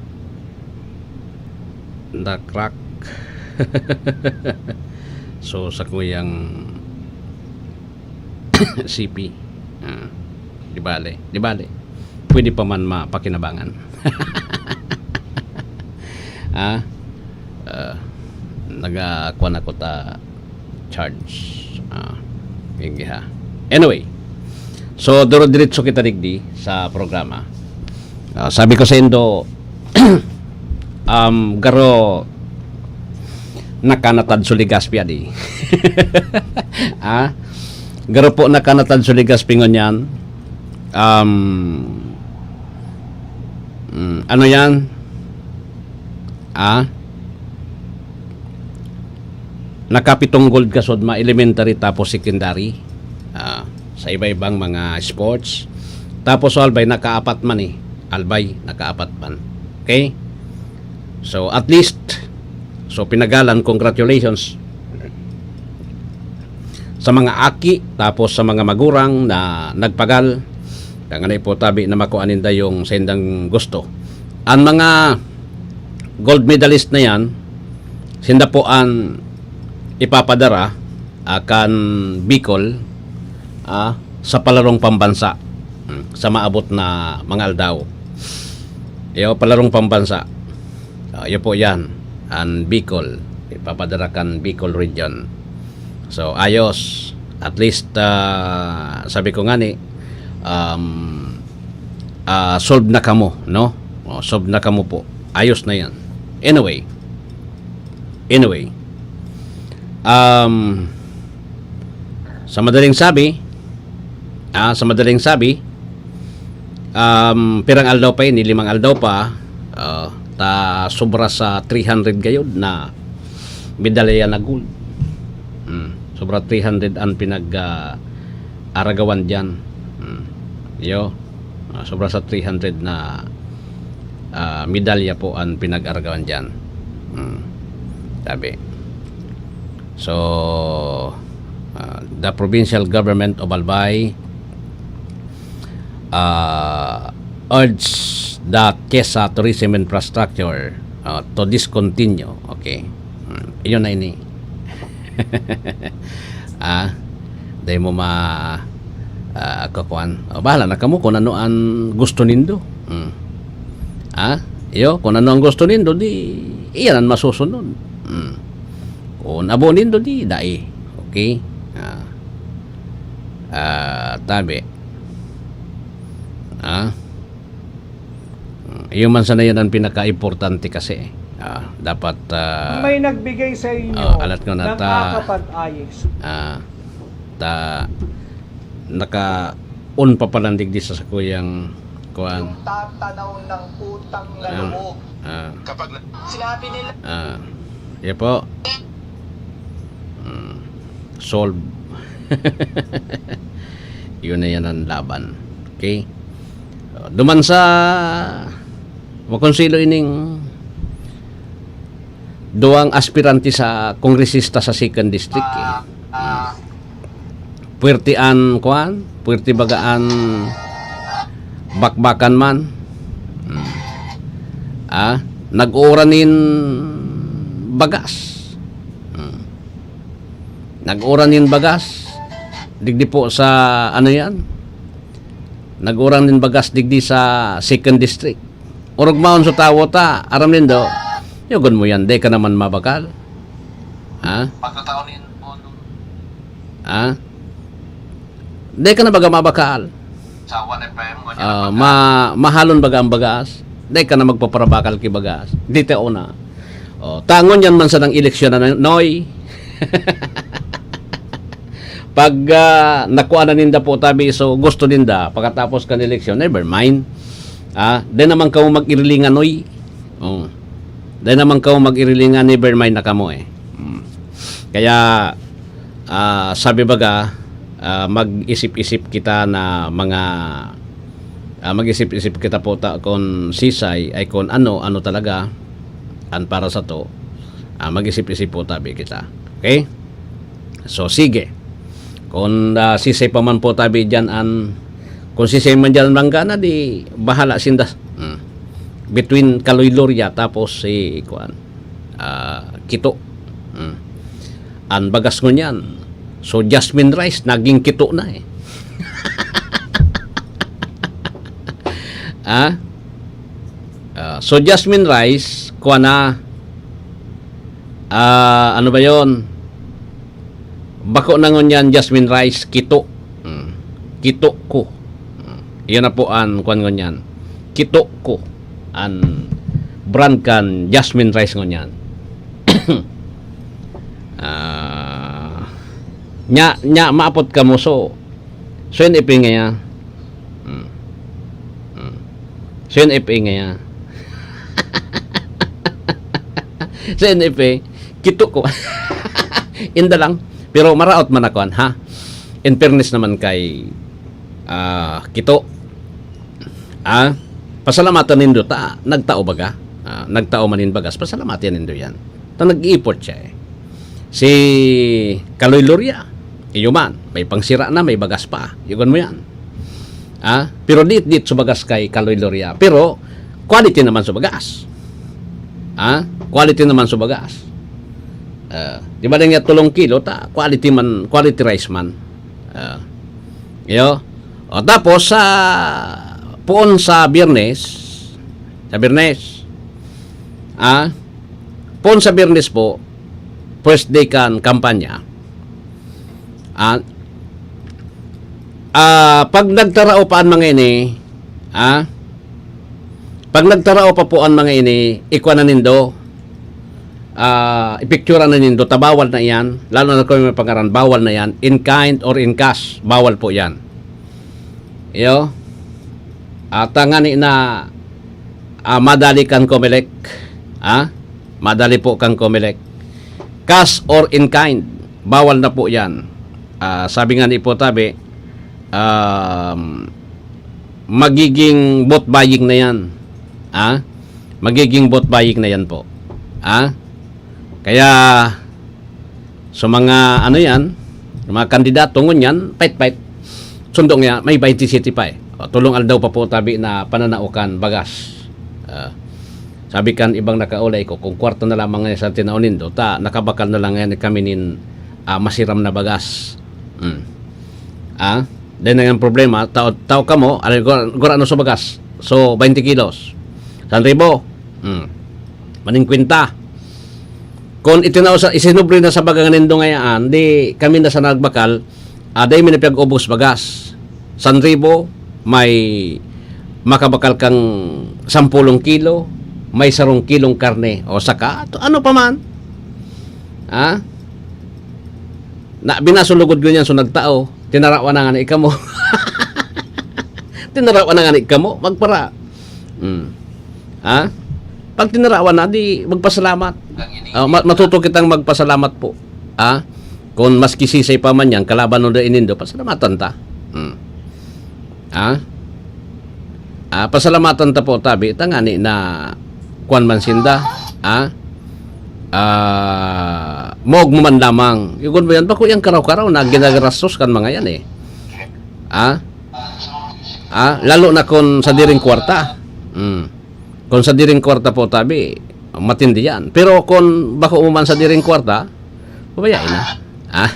the crack. So, sa kuyang C P. Ah, di bale, di bale. Pwede pa man mapakinabangan. Ah, ah, nagakuan ako ta charge. Ah, sige ha. Anyway, so duro-diretso kita digdi sa programa. Ah, sabi ko sa indo, um, garo nakanatad sa Legazpi, adi. Ah? Garo po nakanatad sa Legazpi ngunyan. Um, mm, ano yan? Ah? Nakapitong gold ka sud, ma elementary tapos secondary. Ah, sa iba-ibang mga sports. Tapos, so, Albay, nakaapat man eh. Albay, nakaapat man. Okay? So, at least, so, pinagalan, congratulations sa mga aki, tapos sa mga magurang na nagpagal. Tanganay po tabi na makuha ninda yung sendang gusto. Ang mga gold medalist na yan, sinda po ang ipapadara, ah, kan Bicol, ah, sa palarong pambansa, hmm, sa maabot na mga aldaw. Iyo, palarong pambansa. Ah, iyo po yan, ang Bicol. Ipapadara kan Bicol region. So, ayos. At least, ah, sabi ko nga ni, um, ah, solve na kamo, no? O, solve na kamo po. Ayos na yan. Anyway. Anyway. Um, sa madaling sabi, ah, sa madaling sabi, um, pirang aldaw pa ini, limang aldaw pa, ah, ta sobra sa three hundred gayod na medalya na gold. Hmm. Sobra three hundred ang pinag, ah, aragawan diyan. Hmm. Yo. Ah, sobra sa three hundred na, ah, medalya po ang pinag-aragawan diyan. Hmm. Sabi. So, ah, the provincial government of Albay, ah, urge the KESA Tourism Infrastructure, ah, to discontinue. Okay. Hmm. Iyon na ini. Ah, dai mo ma, ah, kakuan. O, bahala na kamo kung ano ang gusto nindo. Hmm. Ah, iyo, kung ano ang gusto nindo, di iyan ang masusunod. Hmm. Kung abo nindo, di dai. Okay? Ah. Ah, tabi. Ah. Hmm, iyo man sana yan ang pinaka-importante kasi. Ah, dapat, ah, May nagbigay sa inyo ah, alat ko na ng ta, akapag-ayos. Ah, ta, naka-on pa pala digdi sa sakuyang kuan. Yung tatanaw ng utang na Ah, loob. ah. Kapag na- Sinabi nila Ah, yan po. Hmm, solve. Yun na yan ang laban. Okay? Uh, duman sa makonsilo ining duwang aspirante sa kongresista sa second district, eh. Ah, ah. Puwerte an, kuan, puwerte baga an bakbakan man. Hmm. Ah, nag-uura nin bagas. Hmm. Nag-uura nin bagas. Digdi po sa, ano yan? Nag-uura nin bagas digdi sa second district. Orog maon sa tawo ta, aram nindo. Yugon mo yan, di ka naman mabakal. Ha? Pagkataon nin Ha? Di ka na baga mabakal. Sa one F M, ngunyan Ah, ang ma-, mahalon baga ang bagas. Di ka na magpaparabakal ki bagas. Di ta una. Oh, tangon yan man sa nang eleksyon na, Noy. Pag, ah, nakuha na ninda po tabi, so gusto ninda, pagkatapos kan eleksyon, never mind. Ah, di naman kamo mag-irilingan, Noy. Oh. Di naman kamo mag-irilingan, never mind na kamo eh. Mm. Kaya, ah, sabi baga, ah, mag-isip-isip kita na mga, ah, mag-isip-isip kita po ta-, kung sisay ay kung ano, ano talaga ang para sa to. Ah, mag-isip-isip po tabi kita. Okay? So, sige. Kung, ah, sisay pa man po tabi dyan an, kung sisay man dyan manggana, di bahala sinda. Hmm. Between Kaloy Loria tapos si, kuan, ah, Kito. Hmm. An bagas ngunyan. So, jasmine rice, naging Kito na eh. Ah? Ah, so, jasmine rice, kuan na, ah, ano ba yon? Bako na ngunyan jasmine rice, Kito. Mm. Kito ko. Mm. Iyon na po an kuan ngunyan. Kito ko. An brand kan Jasmine Rice ngunyan. Ah, nya, nya, maapot kamo, so, so N F A ngaya. Hmm. Hmm. So N F A ngaya. So N F A, kito ko. Inda lang. Pero maraot man ako, ha? In fairness naman kay, ah, kito, ah, pasalamatan nindo ta nagtao baga. Ah, nagtao man nin bagas, pasalamatan nindo yan. Ta nag-iipot siya, eh. Si Kaloy Loria, iyo man, may pangsira na, may bagas pa. Yugon mo yan. Ah, pero dit-dit sa bagas kay Kaloy Loria. Pero quality naman sa bagas. Ah, quality naman sa bagas. Ah, di ba lang niya tulong kilo, ta quality man, quality rice man. Ah, iyo. O, tapos sa, puon sa Biyernes, sa Biyernes, ah, puon sa Biyernes po, first day kan kampanya. Ah, ah, pag nagtarao pa an mga ini, ah, pag nagtarao pa po an mga ini, ikwa na nindo, ah, ipiktura na nindo, ta bawal na iyan, lalo na kung may pangaran, bawal na iyan, in kind or in cash, bawal po iyan. Iyo, at, ah, ngani na, ah, madali kan Comelec, ah, madali po kan Comelec. Cash or in kind, bawal na po iyan. Ah, sabi nga ni po tabi, um, magiging vote buying na yan. Ah? Magiging vote buying na yan po. Ah? Kaya, sa mga, ano yan, sa mga kandidato ngunyan, pait-pait. Sundo niya, may twenty-seven pa eh. O, tulong aldaw pa po tabi na pananao kan bagas. Ah, sabi kan ibang nakaulay ko, kung kwarta na lamang ngayon sa tinaw nindo, ta, nakabakal na lang ngayon kami nin, ah, masiram na bagas. Hmm. Ah, dahil na yung problema, tao, tao ka mo, aray, gura, gura ano sa bagas? So, twenty kilos. San ribo. Hmm. Maning kwenta. Kung itinao sa, isinubre na sa baga nindo ngayaan, di kami na sa nagbakal, ah, dahil may napiyag-ubos bagas. San ribo, may makabakal kang sampulong kilo, may sarong kilong karne. O saka, to, ano pa man? Ha? Na, binasulugod ko niyan, so nagtao. Tinarawan na nga ni kamo. Tinarawan na nga ni kamo. Magpara. Hmm. Ha? Pag tinarawan na, di magpasalamat. Ah, ma-, matuto kitang magpasalamat po. Ha? Kung maski sisay pa man yan, kalaban o dai nindo, pasalamatan ta. Hmm. Ha? Ah, pasalamatan ta po, tabi, tangani na kwan man sinda. Ha? Ah, maog mo man lamang. Yugon mo yan, bako yang karaw-karaw na ginagarastos kan mga yan eh. Ha? Ha? Lalo na kung sa diring kwarta. Hmm. Kung sa diring kwarta po, tabi, matindi yan. Pero kung bako mo man sa diring kwarta, pabayai na. Ha?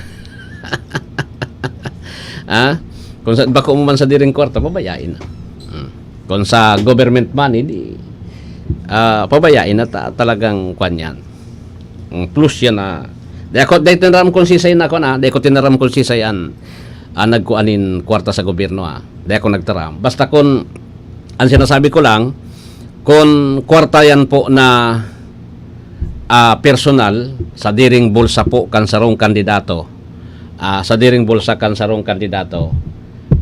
Ha? Kung sa, bako mo man sa diring kwarta, pabayai na. Hmm. Kung sa government money, di, ah, pabayai na ta-, talagang kwan yan. Ang plus yan na, di ako, di tinaram kung sisay na ako na, di ko tinaram kung sisay an, an nagkuan nin kwarta sa gobyerno, ah. Di ako nagtaram. Basta kung, ang sinasabi ko lang, kung kwarta yan po na, ah, personal, sa diring bulsa po kan sarong kandidato, ah, sa diring bulsa kan sarong kandidato,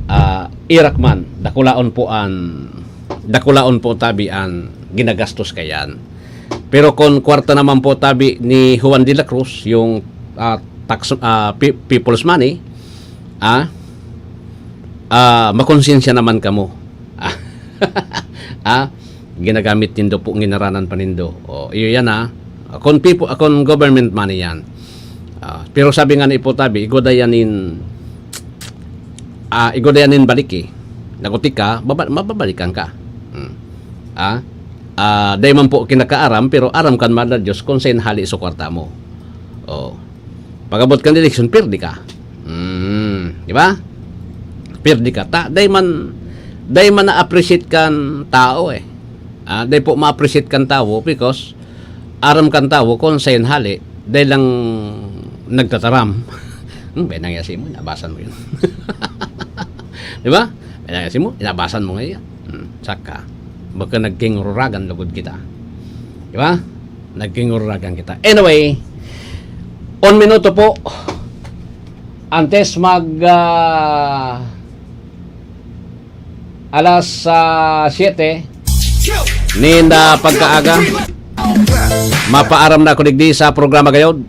ah, irak man, dakulaon po an, dakulaon po tabi an ginagastos kayan. Pero kung kwarta naman po tabi ni Juan de la Cruz, yung, ah, tax, ah, pe-, people's money, ah, ah, makonsensya naman kamo. Ah, ah, ginagamit nindo po, nginaranan pa nindo. O, iyo yan, ah. Kung people, kung government money yan. Ah, pero sabi nga ni Ipo Tabi, igwa dayan nin, ah, igwa dayan nin balik eh. Nagutik ka, baba-, mababalikan ka. Hmm. Ah, ah, dai man po kinakaaram, pero aram kan Mother Diyos kung saan hali sa kwarta mo. Oh. Pag-abot kan eleksyon, pirdi ka. Hmm, di ba? Pirdi ka. Ta, dai man, dai man na-appreciate kan tao eh. Ah, dai po ma-appreciate kan tao because aram kan tawo kung sayon hali, dai lang nagtataram. Hmm, benang yasi mo, inabasan mo yun. Di ba? Benang yasi mo, inabasan mo ngayon. Hmm, saka, baka nagkinguragan lugod kita. Di ba? Nagkinguragan kita. Anyway, un minuto po. Antes mag, ah, alas, ah, siyete, ninda pagkaaga, mapaaram na ako digdi sa programa gayod.